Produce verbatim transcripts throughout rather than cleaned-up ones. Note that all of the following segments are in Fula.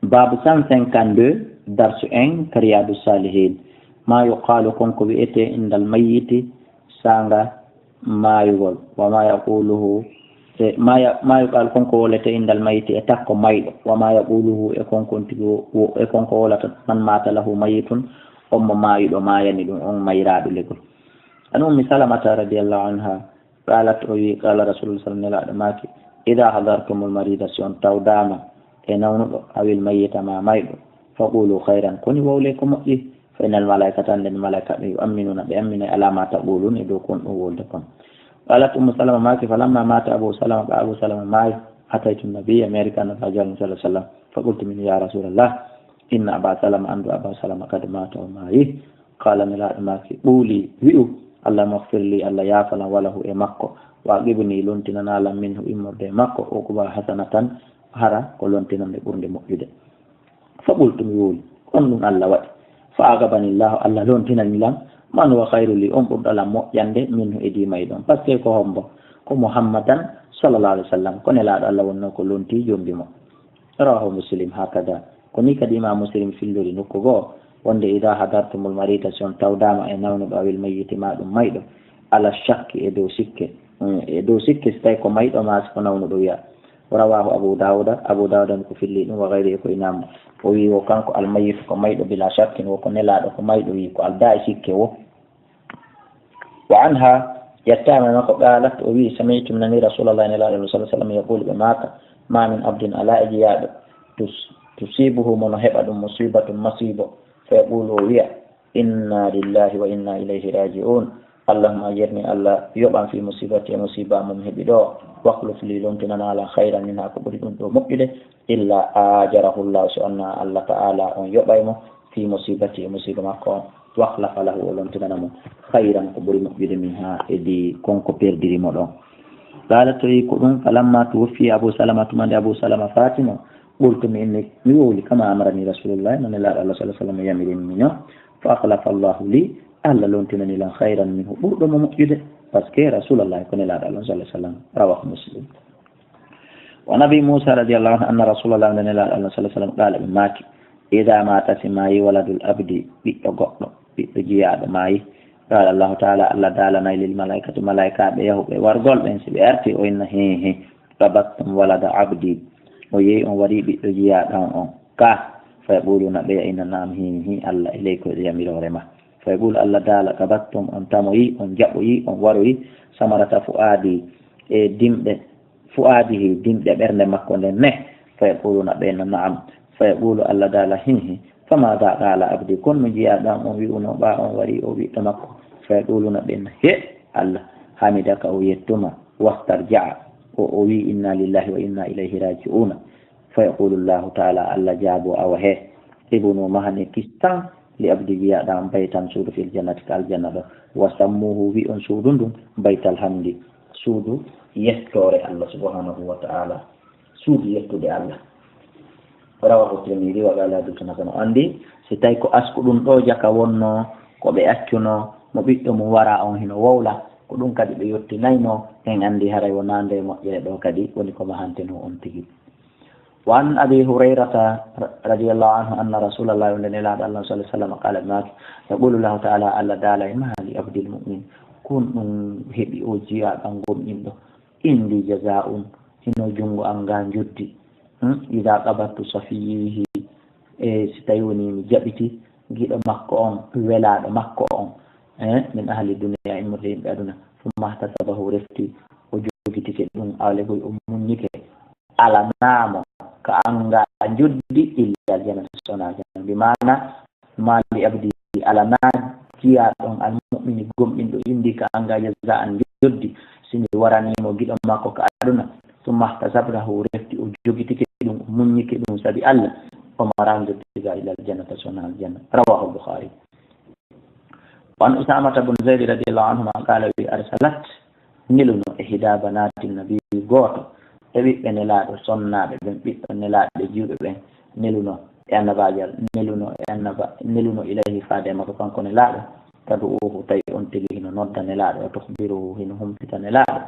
Baabu cent cinquante-deux, darsu en ka Riyadu Salihin. Ma yuqalu, kon ko wi'etee indal mayyiti, saanga maayugol. Wa ma yaquluhu, e ma ya-, ma yuqalu, kon ko woletee indal mayyiti, e takko mayɗo. Wa ma yaquluhu, e kon kon tigi wo-, e kon ko wolata man mata lahu mayyitun, on mo maayuɗo maayani ɗum, on mayraaɗo legol. An Ummi Salamata radiyallahu anha, qalat, o wi, qala Rasulullah sallallahu alaihi wasallam, nelaaɗo maaki, ida hadartumul marida, si on tawdaama e nawnuɗo, awil mayyita ma mayɗo, faqulu khairan, koni wowle ko moƴƴi, fa innal malaikata, nden malaikaaɓe, yu'amminuna, ɓe amminay, ala ma taqulun, e dow kon ɗum wolde kon. Qalat Ummu Salama maaki, falamma mata Abu Salama, ɓa Abu Salama maayi, ataytu nabiyya, mi ari ka Nabiyyu sallallahu alaihi wasallam, faqultu min, ya Rasulallah, inna Aba Salama, andu Aba Salama, kad mata, o maayi. Qala, nelaaɗo maaki, quli, wi'u, Allahumma ighfir li, Allah yaafalan, wa lahu, e makko, wa aqibni, lontinanalan, minhu, immorde e makko, uquba hasanatan, hara ko lontinande ɓurnde moƴƴude. Fa qultu, mi wowli, on ɗum Allah waɗi. Fa aqabani Llahu, Allah lontinani lan, man huwa khayru li, on ɓurɗo lan moƴƴande, minhu, e dii mayɗo on. Parce que ko hombo? Ko Muhammadan sallallahu alaihi wasallam, ko nelaaɗo Allah wonno ko lonti jombi mo. Rawahu Muslim, hakada. Ko ni kadi Imam Muslim fillori nokku goo, wonde, ida hadartumul marida, si on tawdaama e nawnuɗo, awil mayyiti, ma ɗum mayɗo, ala shakki, e dow sikke, mm, e dow sikke, si tawi ko mayɗo ma si ko nawnuɗo wiya. Rawahu Abu Dawuda, Abu Dawuda ko filli ɗum, wa ghayrihi, ko inamo. O wi wo kanko al mayyit ko mayɗo bila shakkin, wo ko nelaaɗo ko mayɗo wi ko aldaa e sikke wo. Wa anha, yettaama e makko, qalat, o wi, sami'tu, mi nani Rasulallah, nelaaɗo sallallahu alaihi wasallam, yaqulu, ɓe maaka, ma min abdin, ala e jiyaaɗo, tus-, tusibuhu, mo no heɓa ɗum, musibatun, masiibo, fa yaqulu, o wiya, inna lillahi wa inna ilayhi raji'un. Allahumma ajirni, Allah yoɓan, fi musibati, e musiba mum heɓi ɗo, wakhluf li, lontinana lan, khayran minha, ko ɓuri ɗum ɗo moƴƴude, illa ajarahu Llahu, so wonaa Allah Ta'ala on yoɓay mo, fi musibati, e musiba makko on, wa akhlafa lahu, o lontinana mo khayran, ko ɓuri moƴƴude, minha, e di kon ko perdiri mo ɗon. Qala, tawi ko ɗum, falamma tuwuffiya Abu Salama, tuma nde Abu Salama faatino, qultu, mi inni, mi wowli, kama amarani Rasulullah, no nelaaɗo Allah sallallahu alaihi wasallam yamirini mi non, fa akhlafa Llahu li, Allah lontinani lan khayran minhu, ɓurɗo mo moƴƴude, parce que Rasulullah ko nelaaɗo Allah sallallahu alaihi wasallam. Rawahu Muslim. Wa an Abi Musa radiyallahu anhu anna Rasulullah, nde nelaaɗo Allah sallallahu alaihi wasallam, qala, ɓe maaki, ida mata, si maayi, waladul abdi, ɓiɗɗo goɗɗo, ɓiɗɗo jiyaaɗo maayi, qala Allahu Ta'ala, Allah daalanay lil malaikati, malaikaaɓe yahuɓe wargol ɓen, si ɓe arti, o inna, hi, hi, qabattum walada abdi, o yehi on wari ɓiɗɗo jiyaaɗo on, ka, fa yaquluna, ɓe inna, na'am, hi, hi, Allah, ilay, ko e yamiroore ma. Fa yaqulu, Allah daala, qabattum, on tamoyi, on jaɓoyi, on waroyi, samarata fuadi, e dimɗe fuadihi, dimɗe ɓernde makko nden ne. Fa yaquluna, ɓe no, na'am. Fa yaqulu, Allah daala, hi, hi. Fa maada qala abdi, kon no jiyaaɗo an on wi'uno ɓa on wari o ɓiɗɗo makko? Fa yaquluna, ɓe no, he, Allah, hamidaka, o yettuma, wastarja'a, o, o wi, inna lillahi wa inna ilayhi raji'una. Fa yaqulu Allahu Ta'ala, Allah jaabo, awa he, ibnu, mahane kistan li abdi, jiyaaɗo an, baytan, suudu, fil jannati, ka aljanna ɗo, wa sammuhu, wi on suudu ndun, baytal hamdi, suudu yettoore Allah subhanahu wa ta'ala, suudu yettude Allah. Rawahu Tirmidhi wa qala hadithun hasan. O andi, si tawi ko asku ɗum ɗo jaka wonno, ko ɓe accuno mo ɓiɗɗo mum wara on hino wowla, ko ɗum kadi ɓe yottinayno, en andi haray wonaa nde moƴƴere ɗo kadi woni ko mahanteno on tigi. Wa an Abi Hurayrata ra-, radiyallahu anhu anna Rasulallah, wonde nelaaɗo Allah sallallahu alaihi wasallam, qala, maaki, yaqulu Allahu ta'ala, Allah daala e maali abdil mu'min, kun ɗum heɓi o jiyaaɗo an gomɗinɗo, indi jazaa'un, hino junngo an ngaa njoddi. Hmm? Ida qabattu safiyihi, e si tawi woni mi jaɓiti giɗo makko on, welaaɗo makko on, eh, min ahli dunya, immorde yimɓe aduna, summa ihtasabahu, refti o jogitike ɗum, awlegol o muññike, alanaamo ka an ngaa njoddi, illa aljannata, sona aljanna. Bi maana, maali abdi, alanaa jiyaaɗo on almu'mini gomɗinɗo indi ka an ngaa jazaan njoddi, si mi waraniimo giɗo makko ka aduna, summa ihtasabahu, refti o jogitike ɗum, o muññike ɗum sabi Allah, o maraa njoddi ga illa aljannata, sona aljanna. Rawahu Bukhari. Wa an Usamata bun Zaidi radiyallahu anhuma qala, wi, arsalat, neluno, ihda banati nabi, gooto e ɓiɓɓe nelaaɗo sonnaaɓe ɓen, ɓiɓɓe nelaaɓe jiwɓe ɓen, neluno e annabaajo, neluno e annaba-, neluno ilayhi, faade e makko kanko nelaaɗo, tad'uhu, tawi on tigi hino nodda nelaaɗo, o tukhbiruhu, hino humpita nelaaɗo,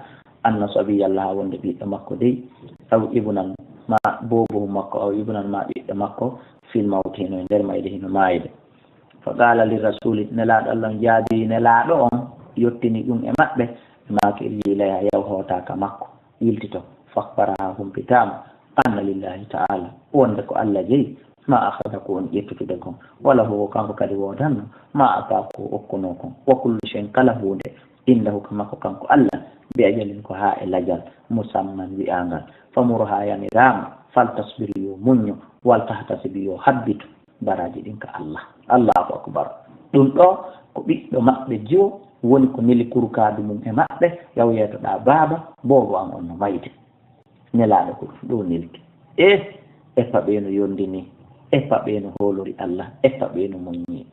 anna sabiyya laha, wonde ɓiɗɗo makko dey, aw ibnan, ma boobo makko, aw ibnan ma ɓiɗɗo makko, fil mawti hino e nder mayde, hino maayde. Fa qala li rasuli, Nelaaɗo Allah on jaabi Nelaaɗo on, yottini ɗum e maɓɓe, ɓe maaki, irji ilayha, yaw hoota ka makko, yiltito. Fa akhbaraha, humpitaama, anna lillahi ta'ala, wonde ko Allah jeyi, ma akhadha, ko on ƴettutude kon, wa lahu, ko kanko kadi woodanno, ma ata, ko okkunoo kon, wa kullu shay'in, kala huunde, indahu, ka makko kanko Allah, bi ajalin, ko haa e lajal, musamman, wi'aangal. Famurha, yamiraama, faltasbir, yo muñño, wal tahtasib, yo habbitu baraaji ɗin ka Allah. Allahu akbar. Ɗum ɗo ko ɓiɗɗo maɓɓe jiwo woni ko neli kurkaadu mum e maɓɓe, yaw yeetoɗaa baaba, boobo an on no mayde. Nelaaɗo ko ɗum ɗo neldi. E, e paɓe no yondini, e paɓe no hoolori Allah, e paɓe no muññi.